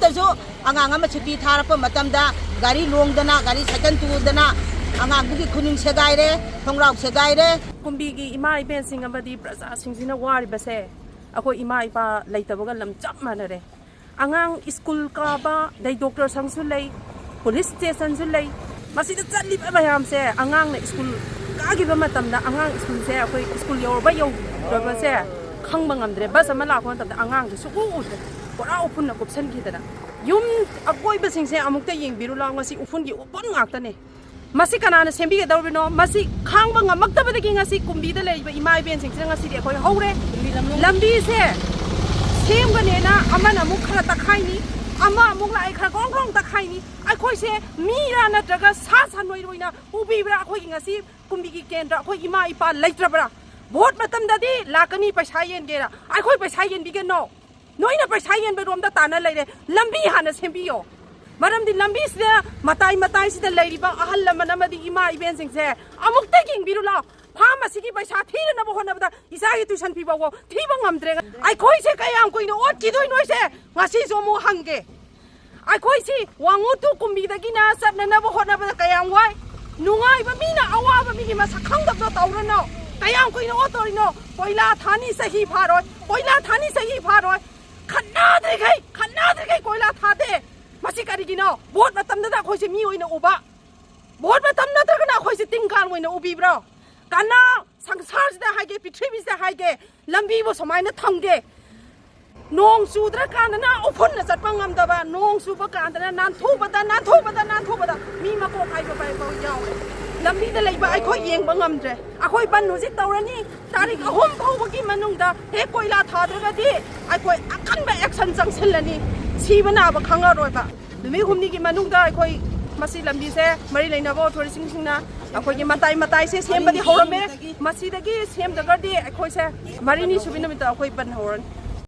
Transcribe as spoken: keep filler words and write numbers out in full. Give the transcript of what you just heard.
ꯇꯁꯨ ꯑꯉꯥꯡ ꯑꯃ ꯁꯨꯇꯤ ꯊꯥꯔꯛꯄ ꯃꯇꯝꯗ ꯒꯥꯔꯤ ꯂꯣꯡꯗꯅ, ꯒꯥꯔꯤ ꯁꯥꯏꯀꯜ ꯇꯨꯗꯅ ꯑꯉꯥꯡꯗꯨꯒꯤ ꯈꯨꯅꯤꯡ ꯁꯦꯒꯥꯏꯔꯦ, ꯈꯣꯡꯒ꯭ꯔꯥꯎ ꯁꯦꯒꯥꯏꯔꯦ꯫ ꯀꯨꯝꯕꯤꯒꯤ ꯏꯃꯥ ꯏꯕꯦꯟꯁꯤꯡ ꯑꯃꯗꯤ ꯄ꯭ꯔꯖꯥꯁꯤꯡꯁꯤꯅ ꯋꯥꯔꯤꯕꯁꯦ ꯑꯩꯈꯣꯏ ꯏꯃꯥ ꯏꯄꯥ ꯂꯩꯇꯕꯒ ꯂꯝ ꯆꯞ ꯃꯥꯟꯅꯔꯦ꯫ ꯑꯉꯥꯡ ꯁ꯭ꯀꯨꯜ ꯀꯥꯕ, ꯑꯗꯩ ꯗꯣꯛꯇꯔ ꯁꯪꯁꯨ ꯂꯩ, ꯄꯨꯂꯤꯁ ꯁ꯭ꯇꯦꯁꯟꯁꯨ ꯂꯩ꯫ ꯃꯁꯤꯗ ꯆꯠꯂꯤꯕ ꯃꯌꯥꯝꯁꯦ, ꯑꯉꯥꯡꯅ ꯁ꯭ꯀꯨꯜ ꯀꯥꯈꯤꯕ ꯃꯇꯝꯗ ꯑꯉꯥꯡ ꯁ꯭ꯀꯨꯜꯁꯦ ꯑꯩꯈꯣꯏ ꯁ꯭ꯀꯨꯜ ꯌꯧꯔꯕ ꯌꯧꯗ꯭ꯔꯕꯁꯦ ꯈꯪꯕ ꯉꯝꯗ꯭ꯔꯦ꯫ ꯕꯁ ꯑꯃ ꯂꯥꯛꯄ ꯃꯇꯝꯗ ꯑꯉꯥꯡꯁꯦ ꯁꯨꯛꯎ ꯎꯗ꯭ꯔꯦ, ꯄꯨꯔꯥ ꯎꯐꯨꯟꯅ ꯀꯨꯞꯁꯟꯈꯤꯗꯅ꯫ ꯌꯨꯝ ꯑꯀꯣꯏꯕꯁꯤꯡꯁꯦ ꯑꯃꯨꯛꯇ ꯌꯦꯡꯕꯤꯔꯨ ꯂꯥꯎ, ꯉꯁꯤ ꯎꯐꯨꯟꯒꯤ ꯎꯐꯨꯟ ꯉꯥꯛꯇꯅꯦ꯫ ꯃꯁꯤ ꯀꯅꯥꯅ ꯁꯦꯝꯕꯤꯒꯗꯧꯔꯤꯅꯣ? ꯃꯁꯤ ꯈꯥꯡꯕ ꯉꯝꯃꯛꯇꯕꯗꯒꯤ ꯉꯁꯤ ꯀꯨꯝꯕꯤꯗ ꯂꯩꯔꯤꯕ ꯏꯃꯥ ꯏꯕꯦꯟꯁꯤꯡꯁꯤꯅ ꯉꯁꯤꯗꯤ ꯑꯩꯈꯣꯏ ꯍꯧꯔꯦ꯫ ꯂꯝꯕꯤꯁꯦ ꯁꯦꯝꯒꯅꯦꯅ ꯑꯃꯅ ꯑꯃꯨꯛ ꯈꯔ ꯇꯛꯈꯥꯏꯅꯤ, ꯑꯃ ꯑꯃꯨꯛ ꯂꯥꯛꯑꯦ ꯈꯔ ꯒ꯭ꯔꯣꯡ ꯒ꯭ꯔꯣꯡ ꯇꯛꯈꯥꯏꯅꯤ꯫ ꯑꯩꯈꯣꯏꯁꯦ ꯃꯤꯔꯥ ꯅꯠꯇ꯭ꯔꯒ ꯁꯥ ꯁꯟ ꯑꯣꯏꯅ ꯎꯕꯤꯕ꯭ꯔꯥ? ꯑꯩꯈꯣꯏꯒꯤ ꯉꯁꯤ ꯀꯨꯝꯕꯤꯒꯤ ꯀꯦꯟꯗ꯭ꯔ ꯑꯩꯈꯣꯏ ꯏꯃꯥ ꯏꯄꯥ ꯂꯩꯇ꯭ꯔꯕ꯭ꯔꯥ? ꯚꯣꯠ ꯃꯇꯝꯗꯗꯤ ꯂꯥꯛꯀꯅꯤ ꯄꯩꯁꯥ ꯌꯦꯟꯒꯦꯔꯥ, ꯑꯩꯈꯣꯏ ꯄꯩꯁꯥ ꯌꯦꯟꯕꯤꯒꯅꯣ꯫ ꯅꯣꯏꯅ ꯄꯩꯁꯥ ꯌꯦꯟꯕꯔꯣꯝꯗ ꯇꯥꯟꯅ ꯂꯩꯔꯦ꯫ ꯂꯝꯕꯤ ꯍꯥꯟꯅ ꯁꯦꯝꯕꯤꯌꯣ꯫ ꯃꯔꯝꯗꯤ ꯂꯝꯕꯤꯁꯤꯗ ꯃꯇꯥꯏ ꯃꯇꯥꯏꯁꯤꯗ ꯂꯩꯔꯤꯕ ꯑꯍꯜ ꯂꯃꯟ ꯑꯃꯗꯤ ꯏꯃꯥ ꯏꯕꯦꯟꯁꯤꯡꯁꯦ ꯑꯃꯨꯛꯇ ꯌꯦꯡꯕꯤꯔꯨ ꯂꯥꯎ꯫ ꯐꯥꯝ ꯑꯁꯤꯒꯤ ꯄꯩꯁꯥ ꯊꯤꯅꯅꯕ ꯍꯣꯠꯅꯕꯗ, ꯏꯆꯥꯒꯤ ꯇ꯭ꯌꯨꯁꯟ ꯐꯤ ꯐꯥꯎꯕ ꯊꯤꯕ ꯉꯝꯗ꯭ꯔꯦ꯫ ꯑꯩꯈꯣꯏꯁꯦ ꯀꯌꯥꯝ ꯀꯨꯏꯅ ꯑꯣꯠꯈꯤꯗꯣꯏꯅꯣ? ꯑꯩꯁꯦ ꯉꯁꯤꯁꯨ ꯑꯃꯨꯛ ꯍꯪꯒꯦ꯫ ꯑꯩꯈꯣꯏꯁꯤ ꯋꯥꯉꯨ ꯇꯨ ꯀꯨꯝꯕꯤꯗꯒꯤꯅ ꯆꯠꯅꯅꯕ ꯍꯣꯠꯅꯕꯗ ꯀꯌꯥꯝ ꯋꯥꯏ꯫ ꯅꯨꯡꯉꯥꯏꯕ ꯃꯤꯅ ꯑꯋꯥꯕ ꯃꯤꯒꯤ ꯃꯁꯛ ꯈꯪꯗꯕꯗꯣ ꯇꯧꯔꯅꯨ꯫ ꯀꯌꯥꯝ ꯀꯨꯏꯅ ꯑꯣꯠꯇꯣꯔꯤꯅꯣ? ꯀꯣꯏꯂꯥ ꯊꯥꯅꯤ ꯆꯍꯤ ꯐꯥꯔꯣꯏ, ꯀꯣꯏꯂꯥ ꯊꯥꯅꯤ ꯆꯍꯤ ꯐꯥꯔꯣꯏ꯫ ꯈꯠꯅꯗ꯭ꯔꯤꯈꯩ, ꯈꯠꯅꯗ꯭ꯔꯤꯈꯩ ꯀꯣꯏꯂꯥ ꯊꯥꯗꯦ꯫ ꯃꯁꯤ ꯀꯔꯤꯒꯤꯅꯣ? ꯚꯣꯠ ꯃꯇꯝꯗꯗ ꯑꯩꯈꯣꯏꯁꯦ ꯃꯤ ꯑꯣꯏꯅ ꯎꯕ, ꯚꯣꯠ ꯃꯇꯝ ꯅꯠꯇ꯭ꯔꯒꯅ ꯑꯩꯈꯣꯏꯁꯦ ꯇꯤꯟ ꯀꯥꯡ ꯑꯣꯏꯅ ꯎꯕꯤꯕ꯭ꯔꯣ? ꯀꯅꯥ ꯁꯪꯁꯥꯔꯁꯤꯗ ꯍꯥꯏꯒꯦ, ꯄ꯭ꯔꯤꯊꯤꯕꯤꯁꯤꯗ ꯍꯥꯏꯒꯦ, ꯂꯝꯕꯤꯕꯨ ꯁꯨꯃꯥꯏꯅ ꯊꯝꯒꯦ? ꯅꯣꯡ ꯆꯨꯗ꯭ꯔꯀꯥꯟꯗꯅ ꯎꯐꯨꯟꯅ ꯆꯠꯄ ꯉꯝꯗꯕ, ꯅꯣꯡ ꯆꯨꯕ ꯀꯥꯟꯗꯅ ꯅꯥꯟꯊꯨꯕꯗ, ꯅꯥꯟꯊꯨꯕꯗ, ꯅꯥꯟꯊꯨꯕꯗ ꯃꯤ ꯃꯀꯣꯛ ꯍꯥꯏꯕ ꯐꯥꯎ ꯌꯥꯎꯔꯦ꯫ ꯂꯝꯕꯤꯗ ꯂꯩꯕ ꯑꯩꯈꯣꯏ ꯌꯦꯡꯕ ꯉꯝꯗ꯭ꯔꯦ꯫ ꯑꯩꯈꯣꯏ ꯕꯟ ꯍꯧꯖꯤꯛ ꯇꯧꯔꯅꯤ, ꯇꯥꯔꯤꯛ ꯑꯍꯨꯝ ꯐꯥꯎꯕꯒꯤ ꯃꯅꯨꯡꯗ ꯍꯦꯛ ꯀꯣꯏꯂꯥ ꯊꯥꯗ꯭ꯔꯒꯗꯤ ꯑꯩꯈꯣꯏ ꯑꯀꯟꯕ ꯑꯦꯛꯁꯟ ꯆꯪꯁꯤꯜꯂꯅꯤ꯫ ꯁꯤꯕ ꯅꯥꯕ ꯈꯪꯉꯔꯣꯏꯕ꯫ ꯅꯨꯃꯤꯠ ꯍꯨꯝꯅꯤꯒꯤ ꯃꯅꯨꯡꯗ ꯑꯩꯈꯣꯏ ꯃꯁꯤ ꯂꯝꯕꯤꯁꯦ ꯃꯔꯤ ꯂꯩꯅꯕ ꯑꯣꯊꯣꯔꯤꯇꯤꯁꯤꯡꯅ ꯑꯩꯈꯣꯏꯒꯤ ꯃꯇꯥꯏ ꯃꯇꯥꯏꯁꯦ ꯁꯦꯝꯕꯗꯤ ꯍꯧꯔꯝꯃꯦ꯫ ꯃꯁꯤꯗꯒꯤ ꯁꯦꯝꯗ꯭ꯔꯒꯗꯤ ꯑꯩꯈꯣꯏꯁꯦ ꯃꯔꯤꯅꯤ ꯁꯨꯕꯤ ꯅꯨꯃꯤꯠꯇ ꯑꯩꯈꯣꯏ ꯕꯟ ꯍꯧꯔꯅꯤ꯫